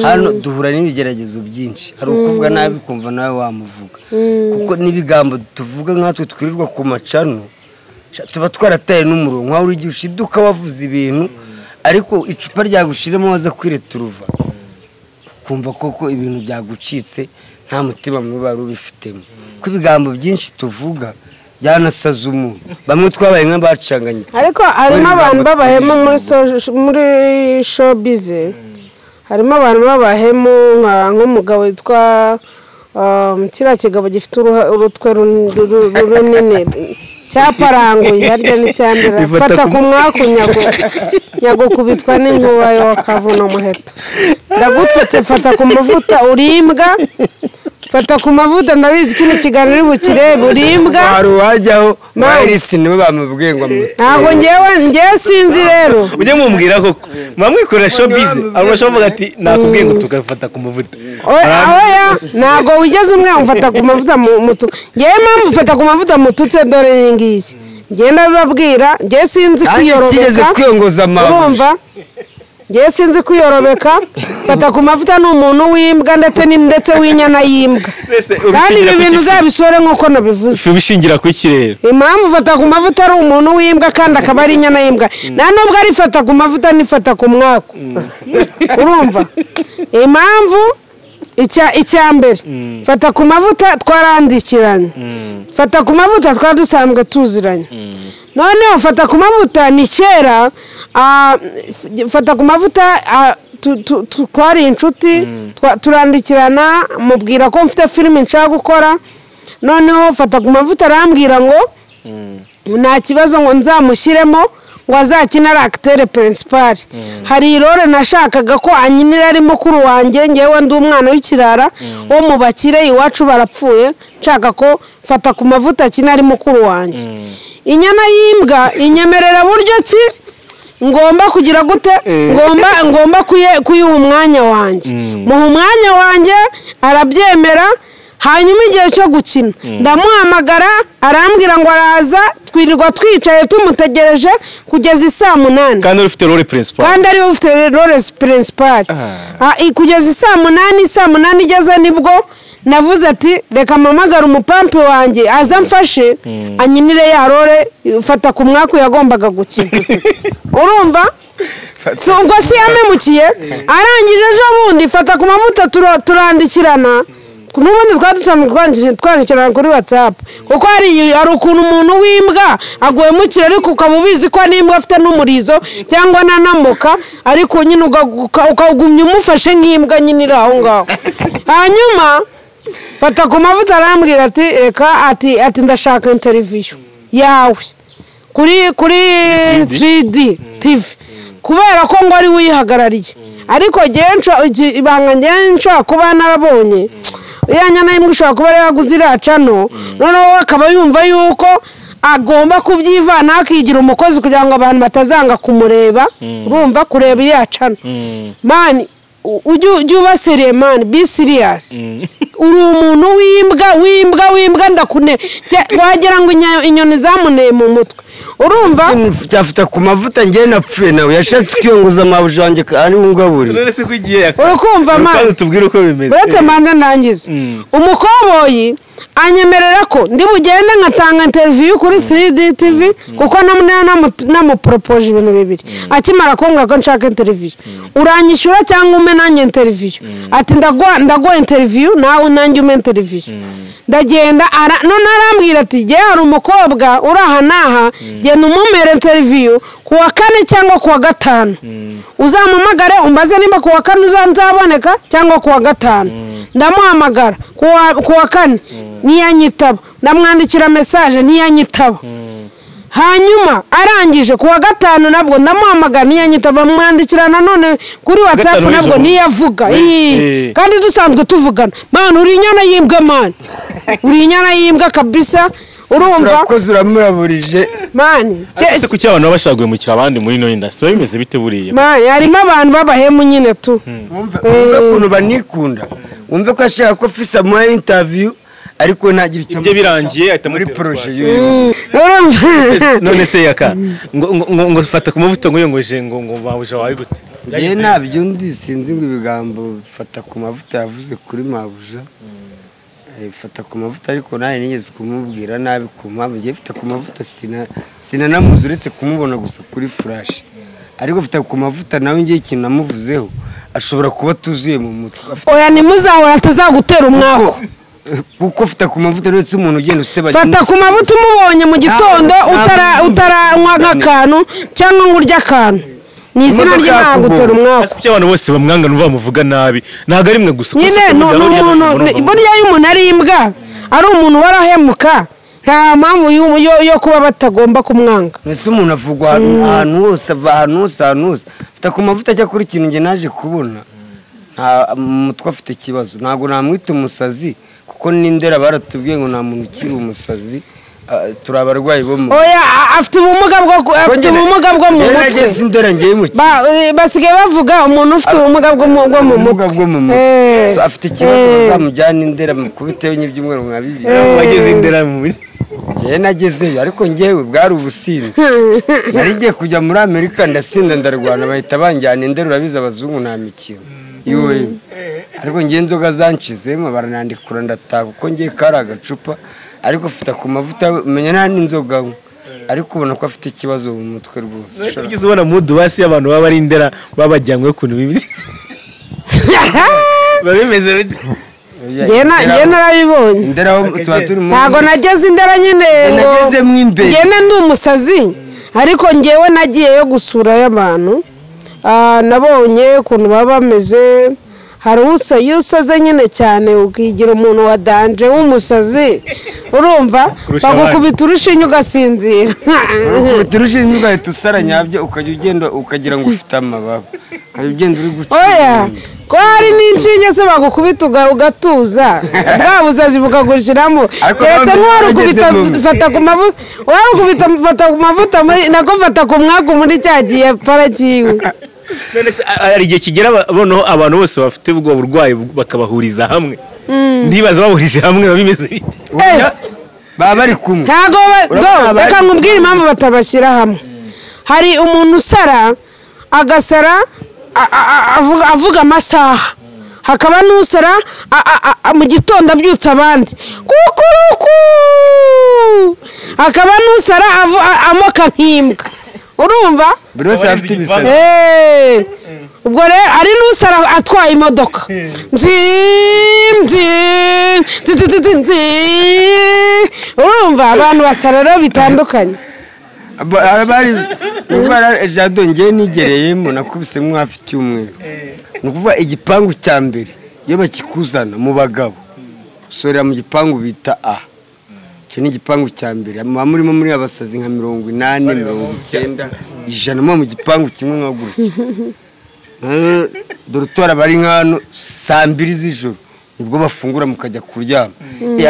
hano duhura n'ibigeragezo byinshi. Hari ukuvuga nabi kumva nawe wamuvuga, kuko n'ibigambo tuvuga nkatwe twirirwa ku macano tuba twarataye n'umurongo. Nkaho uri ushiduka wavuze ibintu, ariko icupa ryagushiremo waza kwireturuva kumva koko ibintu byagucitse, nta mutima mubi wari ubifitemo. Kuko ibigambo byinshi tuvuga byanasaza umuntu, bamwe twabaye nk'abacanganyitse. Ariko harimo abantu babahemo muri showbiz, harimo abantu babahemo nk'umugabo witwa kiriya kigabo gifite urutwe runini cyaparanguye harya n'icyandira, fata ku mwaku nyagukubitwa n'inkuba yo kavuna umuheto. Ndagututse, fata ku mavuta urimbwa, fata ku mavuta, ndabizi kino kiganiro bukirebe urimbwa. Hari uwajyaho Iris niwe bamubwiye ngo ntabwo ngewe sinzi rero. Ujye mumbwira koko mwamwikorera showbiz, arushaho kuvuga ati nakubwiye ngo tugafata ku mavuta. Oya, ntabwo wigeze umwe umfata ku mavuta mutu. Ngewe mpamvu ufata ku mavuta mututse dore ngiyi. Ngewe ndababwira, ngewe sinzi kwiyorobeka. Urumva? Ngewe sinzi kwiyorobeka, fata ku mavuta ni umuntu w'imbwa ndetse w'inyana y'imbwa. Kandi ibi bintu uzabisore nk'uko nabivuze. Ubishingira ku iki rero? Impamvu fata ku mavuta ari umuntu w'imbwa kandi akaba ari inyana y'imbwa, nta nubwo ari fata ku mavuta nifata ku mwaku. Urumva? Impamvu icya mbere, fata ku mavuta twarandikiranye, fata ku mavuta twari dusanzwe tuziranye. Noneho fata ku mavuta ni kera, fata ku mavuta twari inshuti, turandikirana, mubwira ko mfite filime nshaka gukora. Noneho fata ku mavuta arambwira ngo nta kibazo ngo nzamushyiremo, ngo azakina ari acteur principal. Hari role nashakaga ko anyinira ari mukuru wanjye, ngewe ndi umwana w'ikirara wo mu bakire iwacu barapfuye, nshaka ko fata ku mavuta akina ari mukuru wanjye. Inyana y'imbwa inyemerera buryo ki ngomba kugira gute, ngomba kuyiha umwanya wanjye, muha umwanya wanjye arabyemera. Hanyuma igihe cyo gukina ndamuhamagara arambwira ngo araza, twirirwa twicaye tumutegereje kugeza isaa 8. Kandi ufite role principal. Kandi ari ufite role principal. Kugeza isaa 8, isaa 8 igeze nibwo navuze ati reka mpamagare umupampi wanjye aza mfashe anyinire ya role fata ku mwaku yagombaga gukina. Urumva? So ubwo si yamemukiye, arangije ejo bundi fata ku mavuta turandikirana. N'ubundi twari dusanzwe twandikirana kuri WhatsApp, kuko hari ukuntu umuntu w'imbwa aguhemukira ariko ukaba ubizi ko n'imbwa afite n'umurizo cyangwa nanamuka, ariko nyine ukagumya umufashe nk'imbwa nyine iri aho ngaho. Hanyuma fata ku mavuta arambwira ati reka, ati ndashaka interview yawe kuri 3D TV kubera ko ngo ari wihagarariye. Ariko ibanga nshobora kuba narabonye iriya nyana y'imbwa ishobora kuba yaraguze iriya cano, noneho akaba yumva yuko agomba kubyivana akigira umukozi kugira ngo abantu batazanga kumureba, urumva kureba iriya cano. Mani ujye uba seriye mani, be serious. Uri umuntu w'imbwa w'imbwa w'imbwa, ndakune wagira ngo inyoni zamuneye mu mutwe. Urumva cyafite ku mavuta ngiye napfuye nawe yashatse kwiyongoza amabuja wanjye ari ungaburi. None se kugiye yaka urukumva mani, tubwire uko bimeze. Uretse manda ndangiza umukoboyi anyemerera ko ndi bugende nkatanga interview kuri 3D TV, kuko namupropose ibintu bibiri. Akimara kumbwira ko nshaka interview, uranyishyura cyangwa ume nanjye interview. Ati ndaguha interview nawe nanjye ume interview. Ndagenda none arambwira ati jye hari umukobwa uri aha n'aha, genda umumere interview ku wa kane cyangwa ku wa gatanu, uzampamagare umbaze nimba ku wa kane nzaboneka cyangwa ku wa gatanu. Ndamuhamagara ku wa kane ntiyanyitaba, ndamwandikira message ntiyanyitaba. Hanyuma arangije ku wa gatanu nabwo ndamuhamagara ntiyanyitaba, mwandikira nanone kuri WhatsApp nabwo ntiyavuga. Kandi dusanzwe tuvugana. Man uri inyana y'imbwa, man uri inyana y'imbwa kabisa. Urumva urakoze uramuraburije mani. Ese kuki abantu baba bashaka guhemukira abandi muri ino industry bimeze bite buriya? Mani harimo abantu babahemu nyine tu. Wumve ukuntu banikunda, wumve ko ashaka ko fisa mu interview ariko ntagira icyo ibyo birangiye ahita muri projet. None se yaka ngo fata ku mavuta ngo yongoje ngo mabuja wawe gute? Ngiye nabyo nzi, sinzi ngo ibigambo fata ku mavuta yavuze kuri mabuja. Fata ku mavuta ariko nawe nigeze kumubwira nabi ku mpamvu ngiye fata ku mavuta sinanamuzi uretse kumubona gusa kuri flash. Ariko fata ku mavuta nawe ngiye ikintu namuvuzeho ashobora kuba tuzuye mu mutwe. Oya nimuzahora atazagutera umwako. Kuko fata ku mavuta uretse umuntu ugenda usebanya. Fata ku mavuta umubonye mu gitondo utaranywa nk'akantu cyangwa ngo urye akantu. Ni izina ry'Imana gutera umwako. Kuki abantu bose bamwanga n'uva bamuvuga nabi? Ntago ari mwe gusa. Nyine n'umuntu burya iyo umuntu ari imbwa ari umuntu warahemuka nta mpamvu yo kuba batagomba kumwanga. Mbese umuntu avugwa ahantu hose, ava ahantu hose, ahantu hose. Fata ku mavuta cyakora ikintu njye naje kubona nta mutwe afite ikibazo. Ntago namwita umusazi kuko n'indera baratubwiye ngo nta muntu ukiri umusazi, turi abarwayi bo mu oya afite ubumuga bwo mu mutwe. Nageze indera ngiye mu basigaye bavuga umuntu ufite ubumuga bwo mu mutwe. So afite ikibazo bazamujyana indera mukubiteyo n'ibyumweru nka bibiri. Wageze indera mu ngiye nagezeyo ariko ngewe bwari ubusinzi. Nari ngiye kujya muri Amerika ndasinda ndarwana bahita banjyana indera, urabizi abazungu nta mikino. Ariko ngiye inzoga zanshizemo baranandikura ndataha kuko ngiye kari agacupa. Ariko ufite ku mavuta menya nta n'inzoga, ariko ubona ko afite ikibazo mu mutwe rwose. None se ugize ubona mudu basi abantu baba ari indera babajyanywe kuntu bimeze babimeze bite? Ngiye narabibonye. Indera tuba turi mu ntago nageze indera nyine nageze mu imbere. Ngende ndi umusazi ariko ngewe nagiyeyo gusura y'abantu, nabonye ukuntu baba bameze. Hari iyo usaze nyine cyane ukigira umuntu wa danje w'umusazi, urumva bagukubita urushinge ugasinzira. Bagukubita urushinge ugahita usara nyabyo ukajya ugenda ukagira ngo ufite amababa, ukajya ugenda uri guca. Oya ko hari n'inshinge se bagukubita ugatuza bwa busazi bukagushiramo. Keretse nk'uwarukubita fata ku mavuta, warukubita fata ku mavuta nako fata ku mwaku muri cya gihe parakiwe. None se hari igihe kigera noneho abantu bose bafite ubwo burwayi bakabahuriza hamwe, ntibaza bahurije hamwe babimeze bite? Baba bari kumwe. Ntago reka nkubwire impamvu batabashyira hamwe. Hari umuntu usara agasara avuga amasaha, hakaba n'usara mu gitondo abyutsa abandi kukuruku, hakaba n'usara amoka nk'imbwa. Urumva buri wese afite ibisazi. Ubwo rero ari n'usara atwaye imodoka nzi nzi nzi nzi. Urumva abantu basara rero bitandukanye. Bari Jado ngiye nigereyemo nakubisemo hafi cyumweru. Ni ukuvuga igipangu cya mbere iyo bakikuzana mu bagabo usorera mu gipangu bita A. Icyo ni igipangu cya mbere muba murimo muri abasazi nka 80, 90, 100 mu gipangu kimwe nka gutya. Dore utora bari nk'hano saa 2 z'ijoro nibwo bafungura mukajya kuryama.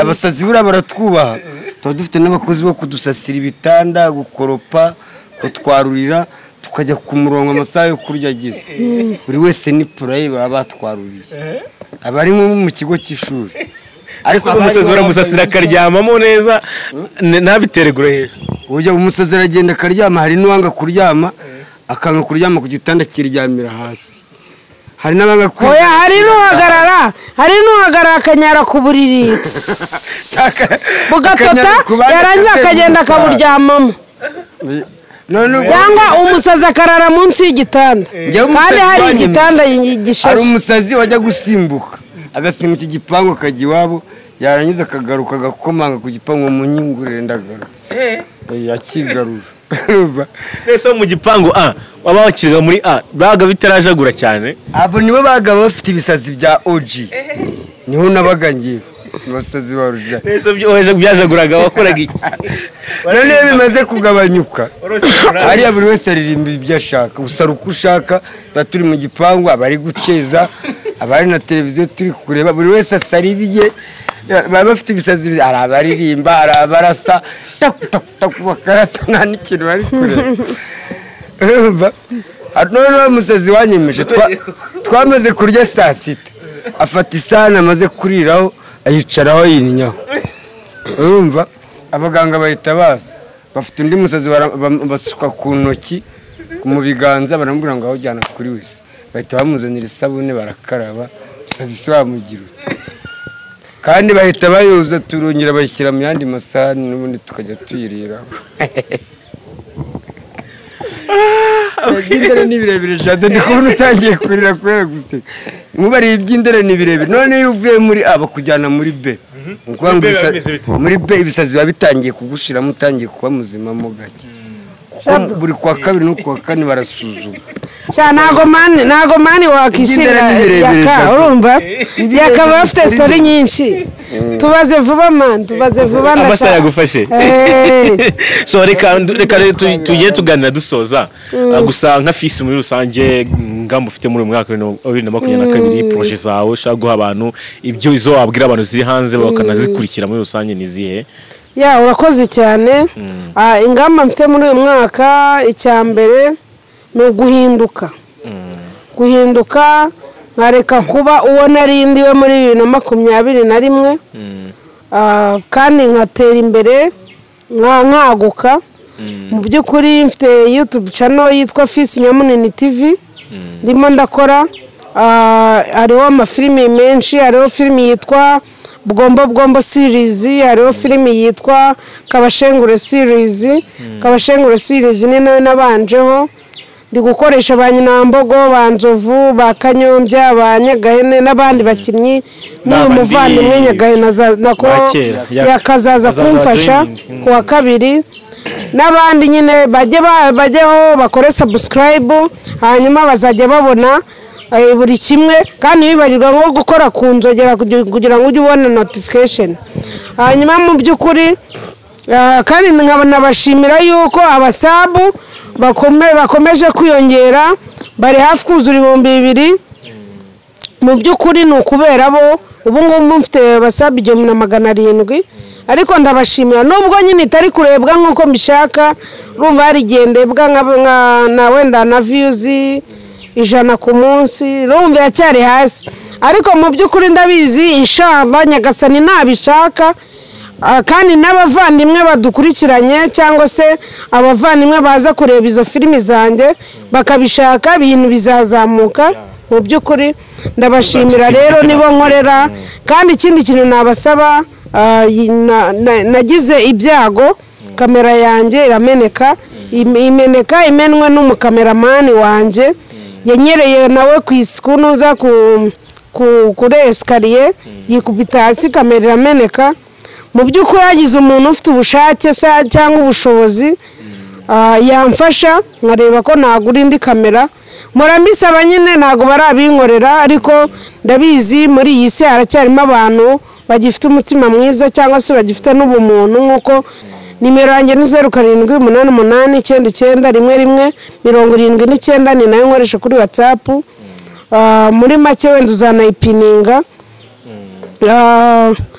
Abasazi buriya baratwubaha, tuba dufite n'abakozi bo kudusasira ibitanda, gukoropa, kutwarurira, tukajya ku murongo amasaha yo kurya ageze. Buri wese ni purayi baba batwaruriye. Abari nko mu kigo cy'ishuri. Ariko umusazi baramusasira akaryamamo neza ntabiteregure hejuru. Ujya umusazi aragenda akaryama, hari n'uwanga kuryama akanga kuryama ku gitanda kiryamira hasi. Hari n'abanga oya, hari n'uhagarara, hari n'uhagarara akanyara ku buriri bugatota, yarangiza akagenda akaburyamamo. Cyangwa umusazi akarara munsi y'igitanda kandi hari igitanda gishashe. Hari umusazi wajya gusimbuka agasimbuka igipangu akajya iwabo, yarangiza akagaruka agakomanga ku gipangu mu nyingurire ndagarutse yakigarura. Ese mu gipangu A waba wakirwa muri A baga bitarajagura cyane. Abo nibo bagaba bafite ibisazi bya OG. Niho nabaga ngiye abasazi ba ruja. Ese byajaguraga wakoraga iki? None bimaze kugabanyuka. Hariya buri wese aririmba ibyo ashaka, usara uko ushaka, turi mu gipangu abari guceza, abari na televiziyo turi kureba, buri wese asara ibye. Baba bafite ibisazi, hari abaririmba, hari abarasa, taku taku taku bakarasa nta n'ikintu bari kureba. Noneho umusazi wanyemeje twamaze kurya saa 6, afata isahani amaze kuriraho ayicaraho yininyaho. Urumva abaganga bahita baza, bafite undi musazi basuka ku ntoki mu biganza, baramubwira ngo awujyana kuri wese, bahita bamuzanira isabune barakaraba, umusazi si wamugira. Kandi bahita bayoza turongera bayishyira mu yandi masahani n'ubundi tukajya tuyiriraho. Iby'indere ni birebire Jado, ndi kubona utangiye kurira kubera guseka. Nkubariye iby'indere ni birebire. None iyo uvuye muri A bakujyana muri B. Muri B ibisazi biba bitangiye kugushiramo, utangiye kuba muzima mo gake. Kuko buri kwa 2 no kwa 4 barasuzuma. Sha ntago mani wakishira yaka, urumva yakaba bafite story nyinshi. Tubaze vuba man, tubaze vuba ndashaka. Amasaha yagufashe. So reka tugiye tuganira dusoza. Gusa nka Fisi muri rusange ngamba ufite muri mwaka wa 2022 projet zawe ushaka guha abantu ibyo izo wabwira abantu ziri hanze bakanazikurikira muri rusange ni zihe? Ya urakoze cyane. Ingamba mfite muri uyu mwaka, icya mbere ni uguhinduka. Guhinduka nkareka kuba uwo narindiwe muri 2021, kandi nkatera imbere nkaguka. Mu by'ukuri mfite YouTube channel yitwa Fisi Nyamunini TV, ndimo ndakora, hariho amafilimi menshi, hariho filimi yitwa Bwombo Bwombo series, hariho filimi yitwa Kabashengure series. Kabashengure series ni nayo nabanjeho. Ndi gukoresha ba Nyinambogo, ba Nzovu, ba Kanyombya, ba Nyagahene n'abandi bakinnyi. N'uyu muvandimwe Nyagahene nako yakazaza kumfasha ku wa 2, n'abandi nyine bajyeho bakore subscribe, hanyuma bazajya babona buri kimwe. Kandi wibagirwa nko gukora ku nzogera kugira ngo ujye ubona notification. Hanyuma mu by'ukuri kandi nkabashimira yuko abasabu bakomeje kwiyongera, bari hafi kuzura 2000. Mu by'ukuri ni ukubera bo ubu ngubu mfite abasabu 1700, ariko ndabashimira nubwo nyine itari kurebwa nkuko mbishaka. Urumva hari igihe ndebwa na wenda na views 100 ku munsi, urumva iracyari hasi, ariko mu by'ukuri ndabizi inshallah Nyagasani nabishaka. Kandi n'abavandimwe badukurikiranye cyangwa se abavandimwe baza kureba izo filimi zanjye bakabishaka, ibintu bizazamuka. Mu by'ukuri ndabashimira rero nibo nkorera. Kandi ikindi kintu nabasaba, nagize ibyago kamera yanjye irameneka, imeneka imenwe n'umukameramani wanjye. Yanyereye nawe ku isikunuza kuri esikariye yikubita hasi kamera irameneka. Mu by'ukuri hagize umuntu ufite ubushake cyangwa ubushobozi yamfasha nkareba ko nagura indi kamera. Murambisaba nyine ntago barabinkorera, ariko ndabizi muri iyi si haracyarimo abantu bagifite umutima mwiza cyangwa se bagifite n'ubumuntu. Nk'uko nimero yanjye ni 07 88 99 11 79, ni nayo nkoresha kuri WhatsApp. Muri make wenda uzanayipininga.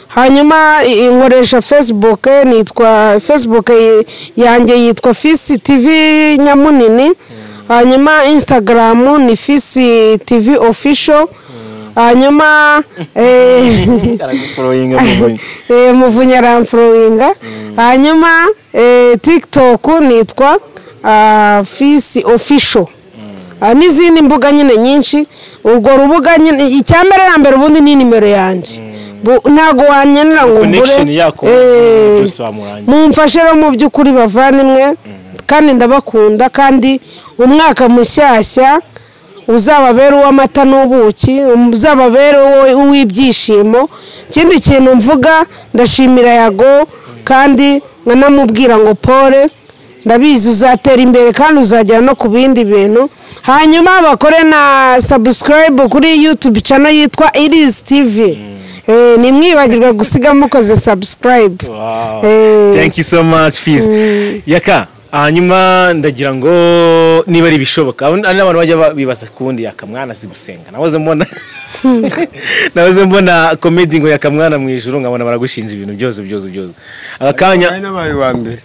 Hanyuma nkoresha Facebook, nitwa Facebook yanjye yitwa Fisi TV Nyamunini. Hanyuma Instagram ni Fisi TV Official. Hanyuma Muvunyi aramfollowinga. Hanyuma TikTok nitwa Fisi Official. N'izindi mbuga nyine nyinshi. Urwo rubuga nyine icyambere na mbere ubundi ni nimero yanjye. Ntago wanyenera ngo mbure. Mumfashe rero mu by'ukuri bavandimwe, kandi ndabakunda, kandi umwaka mushyashya uzababera uw'amata n'ubuki, uzababera uw'ibyishimo. Ikindi kintu mvuga, ndashimira Yago kandi nkanamubwira ngo pole, ndabizi uzatera imbere kandi uzagera no ku bindi bintu. Hanyuma bakore na subscribe kuri YouTube channel yitwa Iris TV. Nimwibagirwe gusiga mukoze subscribe. Thank you so much Fizz. Yaka, hanyuma ndagira ngo niba ari bishoboka ari n'abantu bajya bibaza kundi Yaka mwana si gusenga. Nahoze mbona comedy ngo Yaka mwana mu ijuru, nkabona baragushinja ibintu byose byose byose. Akanya nabaye wa mbere.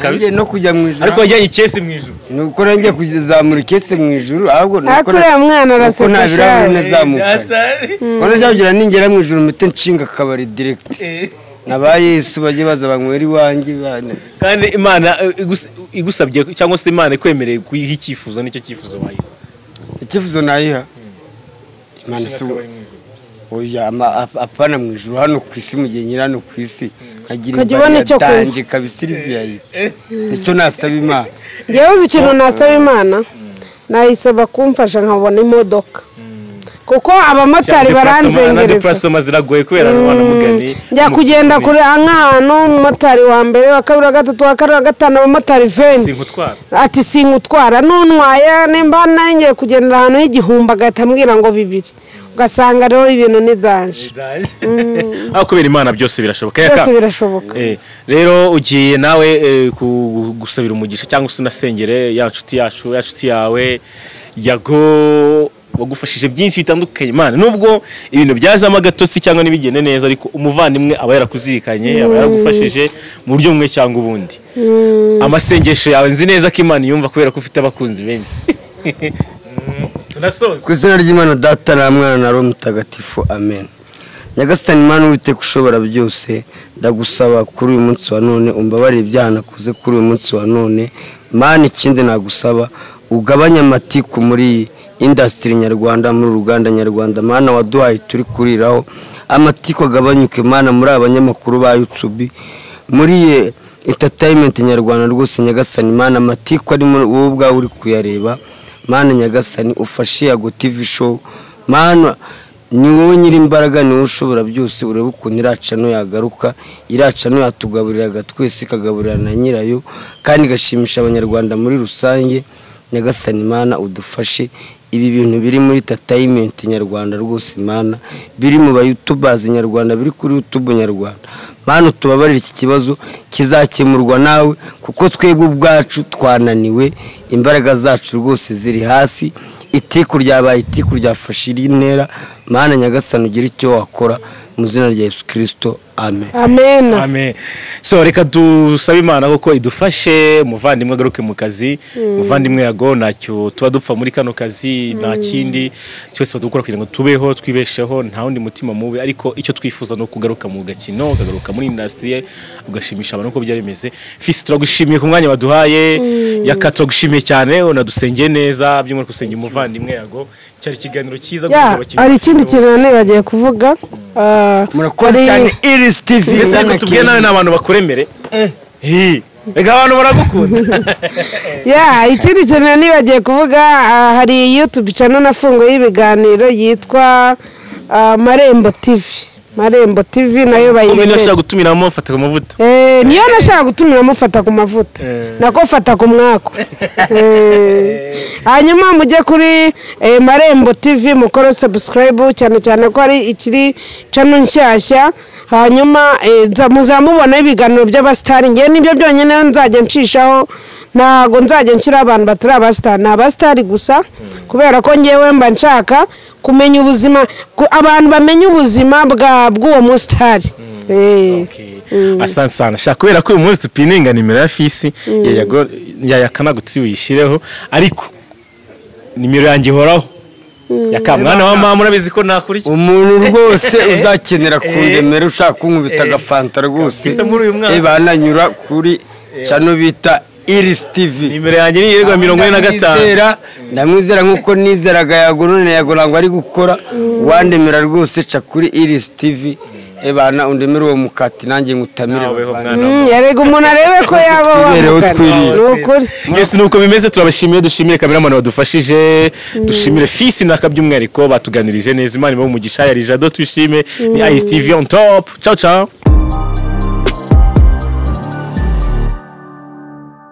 Kabije no kujya mu ijuru. Ariko wajyanye ikesi mu ijuru. Nuko nanjye kuzamura ikesi mu ijuru, ahubwo nuko mwana araseka. Nta birahuri nazamuka. Kono jagira ningera mu ijuru mute nshinga kabari direct. Naba Yesu bajye baza banywera iwanjye bana. Kandi Imana igusabye cyangwa se Imana ikwemereye kuyiha icyifuzo, nicyo cyifuzo wayiha? Icyifuzo nayiha Imana si oya, apana mu ijuru, hano ku isi, mu gihe nyira hano ku isi nkagira imbaraga danje kabisa VIP. Nicyo nasaba Imana. Ngewe uzi ikintu nasaba Imana, nayisaba kumfasha nkabona imodoka. Kuko abamotari baranzengereza. Ziragoye kubera rubana mugani. Njya kugenda kuri ahantu umumotari wa mbere, wa kabiri, wa gatatu, wa kane, wa gatanu, abamotari 20. Sinkutwara. Ati sinkutwara nuntwaye nimba nangiye kugendera ahantu y'igihumbi agahita ambwira ngo 2. Ugasanga rero ibintu ni danger. Aho kubera Imana byose birashoboka. Byose birashoboka. Rero ugiye nawe gusabira umugisha cyangwa se unasengere ya nshuti yacu, ya nshuti yawe Yago wagufashije byinshi bitandukanye. Imana nubwo ibintu byazama agatotsi cyangwa nibigende neza, ariko umuvandimwe aba yarakuzirikanye, aba yaragufashije mu buryo bumwe cyangwa ubundi. Amasengesho yawe nzi neza ko Imana yumva kubera ko ufite abakunzi benshi. Tunasoza. Ku izina ry'Imana Data na Mwana na Roho Mutagatifu, amen. Nyagasani Imana Uwiteka ushobora byose, ndagusaba kuri uyu munsi wa none umbabarire ibyaha nakoze kuri uyu munsi wa none. Mana ikindi nagusaba ugabanye amatiku muri industry nyarwanda, muri ruganda nyarwanda. Mana waduhaye turi kuriraho, amatiku agabanyuke Mana muri abanyamakuru ba YouTube, muri entertainment nyarwanda rwose. Nyagasani Mana amatiku ari wowe ubwawe uri kuyareba. Mana Nyagasani ufashe Yago TV show. Mana ni wowe nyiri imbaraga, ni wowe ushobora byose, urebe ukuntu iracano yagaruka, iracano yatugaburiraga twese ikagaburira na nyirayo kandi igashimisha abanyarwanda muri rusange. Nyagasani Mana udufashe ibi bintu biri muri entertainment nyarwanda rwose Mana, biri mu ba YouTubers nyarwanda, biri kuri YouTube nyarwanda. Mana tubabarire iki kibazo kizakemurwa nawe, kuko twebwe ubwacu twananiwe, imbaraga zacu rwose ziri hasi, itiku ryabaye itiku ryafashe intera. Mana Nyagasani ugira icyo wakora mu izina rya Yesu Kristo, amen. Amen. Amen. So reka dusabe Imana koko idufashe muvandimwe agaruke mu kazi, muvandimwe Yago ntacyo tuba dupfa muri kano kazi, nta kindi twese dukora kugira ngo tubeho twibesheho, nta wundi mutima mubi, ariko icyo twifuza no kugaruka mu gakino, ukagaruka muri industry, ugashimisha abantu uko byari bimeze. Fisi turagushimiye ku mwanya waduhaye, Yaka turagushimiye cyane, unadusengeye neza by'umwihariko usengeye umuvandimwe Yago. Cyari ikiganiro cyiza guhuza abakinnyi. Hari ikindi kintu nibagiye kuvuga. Murakoze cyane Iris TV. Mbese ariko tubwiye nawe n'abantu bakuremere. Reka abantu baragukunda. Ya, ikindi kintu nibagiye kuvuga, hari YouTube channel nafunguye y'ibiganiro yitwa Marembo TV. Marembo TV nayo Kumbe niyo bayirebe. nashaka gutumiramo fata ku mavuta. Niyo nashaka gutumiramo fata ku mavuta. Nako fata ku mwako. Hanyuma mujye kuri Marembo TV mukore subscribe, cyane cyane ko ari ikiri channel nshyashya. Hanyuma muzamubona ibiganiro by'abasitari. Ngewe nibyo byonyine nzajya ncishaho, ntago nzajya nshyira abantu batari abasitari, ni abasitari gusa, kubera ko ngewe mba nshaka kumenya ubuzima, abantu bamenye ubuzima bw'uwo musitari. Asante sana. Shaka kubera ko uyu munsi tupininga nimero ya fisi ya yakana tuyishireho, ariko nimero yanjye ihoraho. Yaka mwana wa mama urabizi ko nakuriye. Umuntu rwose uzakenera kundemera ushaka kunkubita agafanta rwose, Kabisa muri uyu mwaka. Bananyura kuri channel bita Iris TV. Nimero yanjye ni irwa 45. Ndamwizera nkuko nizeraga Yago, none Yago ntabwo ari gukora. Wandemera rwose ca kuri Iris TV. Ebana undemere uwo mukati nanjye ngutamire. Yarega umuntu arebe ko yaba wamugana. Nukuri. Yes, nuko bimeze. Turabashimiye, dushimire cameraman wadufashije, dushimire fisi nakabyumwihariko batuganirije neza. Imana ibahe umugisha. Yari Jado, twishime ni Iris TV on top. Ciao ciao.